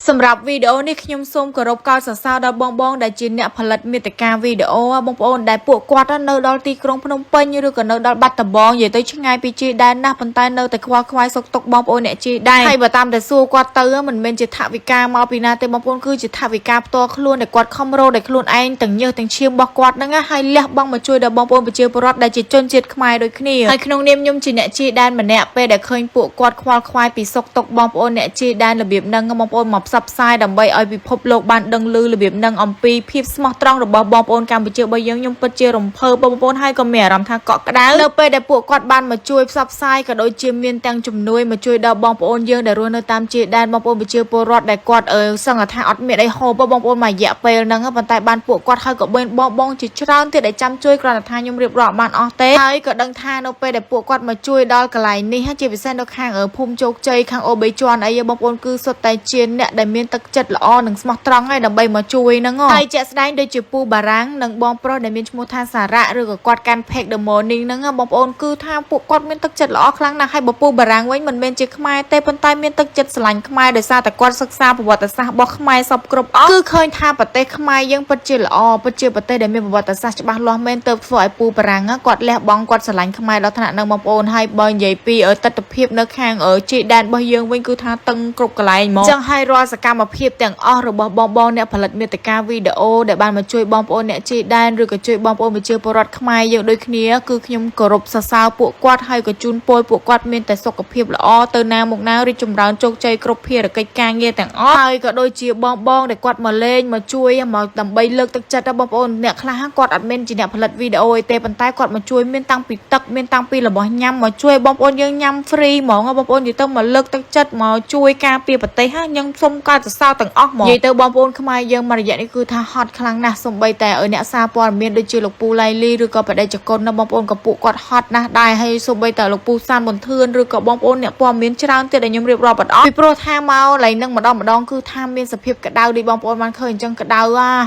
សម្រាប់វីដេអូនេះខ្ញុំសូមគោរពកោតសរសើរដល់បងបងដែលជាអ្នកផលិតមាតិកាវីដេអូបងប្អូនដែលពួកគាត់នៅដល់ទីក្រុងភ្នំពេញឬក៏នៅដល់បាត់ដំបងនិយាយទៅឆ្ងាយពីជាយដែនណាស់ប៉ុន្តែនៅតែខ្វល់ខ្វាយសុខទុក្ខបងប្អូនអ្នកជាយដែនហើយបើតាមតែសួរគាត់ទៅមិនមែនជាថវិកាមកពីណាទេបងប្អូនគឺជាថវិកាផ្ទាល់ខ្លួនដែលគាត់ខំរកដោយខ្លួនឯងទាំងញើសទាំងឈាមរបស់គាត់ហ្នឹងណាហើយលះបង់មកជួយដល់បងប្អូនប្រជាពលរដ្ឋដែលជាជនជាតិខ្មែរដូចគ្នាហើយក្នុងនាមខ្ញុំជាអ្នកជាយដែនម្នាក់ពេលដែលឃើញពួកគាត់ខ្វល់ខ្វាយពីសុខទុក្ខបងប្អូនអ្នកជាយដែនរបៀបហ្នឹងបងប្អូនមកផ្សព្វផ្សាយដើម្បីឲ្យពិភពលោកបានដឹងឮរបៀបហ្នឹងអំពីភាពស្មោះត្រង់របស់បងប្អូនកម្ពុជារបស់យើងខ្ញុំពិតជារំភើបបងប្អូនហើយក៏មានអារម្មណ៍ថាកក់ក្ដៅនៅពេលដែលពួកគាត់បានមកជួយផ្សព្វផ្សាយក៏ដូចជាមានទាំងជំនួយមកជួយដល់បងប្អូនយើងដែលរស់នៅតាមជាយដែនបងប្អូនប្រជាពលរដ្ឋដែលគាត់អឺសឹងថាអត់មានអីហូបបងប្អូនមួយរយៈពេលហ្នឹងប៉ុន្តែបានពួកគាត់ហើយក៏មានបងបងជាច្រើនទៀតដែលចាំជួយគ្រាន់តែថាខ្ញុំរៀបរាប់បានអស់ទេហើយក៏ដឹងថានៅពេលដែលពួកគាត់មកជួយដល់កន្លែងនេះជាពិសេសនៅខាងភូមិជោគជ័យខាងអូបីជាន់អីបងប្អូនគឺសុទ្ធតែជាអ្នកដែលមានទឹកចិត្តល្អនិងស្មោះត្រង់ហើយដើម្បីមកជួយហ្នឹងហើយជាក់ស្ដែងដូចជាពូបារាំងនិងបងប្រុសដែលមានឈ្មោះថាសារៈឬក៏គាត់កាន់ Page The Morning ហ្នឹងបងប្អូនគឺថាពួកគាត់មានទឹកចិត្តល្អខ្លាំងណាស់ហើយបើពូបារាំងវិញមិនមែនជាខ្មែរទេប៉ុន្តែមានទឹកចិត្តស្រឡាញ់ខ្មែរដោយសារតែគាត់សិក្សាប្រវត្តិសាស្ត្ររបស់ខ្មែរសពគ្រប់អស់គឺឃើញថាប្រទេសខ្មែរយើងពិតជាល្អពិតជាប្រទេសដែលមានប្រវត្តិសាស្ត្រច្បាស់លាស់មែនទើបធ្វើឲ្យពូបារាំងគាត់លះបង់គាត់ស្រឡាញ់ខ្មែរដល់ថ្នាក់ហ្នឹងបងប្អូនហើយបើនិយាយពីទស្សនភាពនៅខាងជាយដែនរបស់យើងវិញគឺថាតឹងគ្រប់កន្លែងហ្មងចឹងហើយរាល់សកម្មភាពទាំងអស់របស់បងបងអ្នកផលិតមាតិកាវីដេអូដែលបានមកជួយបងប្អូនអ្នកជាយដែនឬក៏ជួយបងប្អូនប្រជាពលរដ្ឋខ្មែរយើងដូចគ្នាគឺខ្ញុំគោរពសរសើរពួកគាត់ហើយក៏ជូនពរពួកគាត់មានតែសុខភាពល្អទៅណាមកណារីកចម្រើនជោគជ័យគ្រប់ភារកិច្ចការងារទាំងអស់ហើយក៏ដូចជាបងបងដែលគាត់មកលេងមកជួយមកដើម្បីលើកទឹកចិត្តដល់បងប្អូនអ្នកខ្លះគាត់អត់មានជាអ្នកផលិតវីដេអូអីទេប៉ុន្តែគាត់មកជួយមានតាំងពីទឹកមានតាំងពីរបស់ញ៉ាំមកជួយបងប្អូនយើងញ៉ាំ free ហ្មងបងប្អូននិយាយទៅមកលើកទឹកចិត្តមកជួយការពារប្រទេសខ្ញុំសូមកោតសរសើរទាំងអស់ហ្មងនិយាយទៅបងប្អូនខ្មែរយើងមួយរយៈនេះគឺថាហត់ខ្លាំងណាស់សំបីតែអ្នកសារព័ត៌មានដូចជាលោកពូឡៃលីឬក៏បដិជគុណណាបងប្អូនក៏ពួកគាត់ហត់ណាស់ដែរហើយសំបីតែលោកពូសានប៊ុនធឿនឬក៏បងប្អូនអ្នកព័ត៌មានច្រើនទៀតដែលខ្ញុំរៀបរាប់អត់អស់ពីព្រោះថាមកឡៃនឹងម្ដងម្ដងគឺថាមានសភាពក្តៅដូចបងប្អូនបានឃើញអញ្ចឹងក្តៅ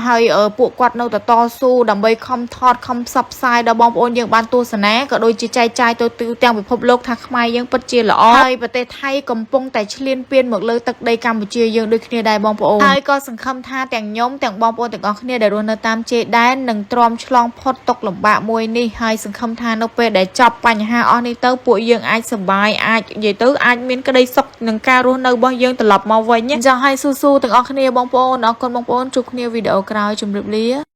ហើយពួកគាត់នៅតែតស៊ូដើម្បីខំថតខំផ្សព្វផ្សាយដល់បងប្អូនយើងបានទស្សនាក៏ដូចជាចែកចាយទៅទូទាំងពិភពលោកថាខ្មែរយើងពិតជាល្អហើយប្រទេសថៃកំពុងតែឈ្លានពានមកលើទឹកដីកម្ពុជាយើងដូចគ្នាដែរបងប្អូនហើយក៏សង្ឃឹមថាទាំងខ្ញុំទាំងបងប្អូនទាំងអស់គ្នាដែលរស់នៅតាមជេដែននឹងទ្រាំឆ្លងផុតទុក្ខលំបាកមួយនេះហើយសង្ឃឹមថានៅពេលដែលចប់បញ្ហាអស់នេះទៅពួកយើងអាចសប្បាយអាចនិយាយទៅអាចមានក្តីសុខនឹងការរស់នៅរបស់យើងត្រឡប់មកវិញអញ្ចឹងហើយស៊ូៗទាំងអស់គ្នាបងប្អូនអរគុណបងប្អូនជួបគ្នាវីដេអូក្រោយជម្រាបលា។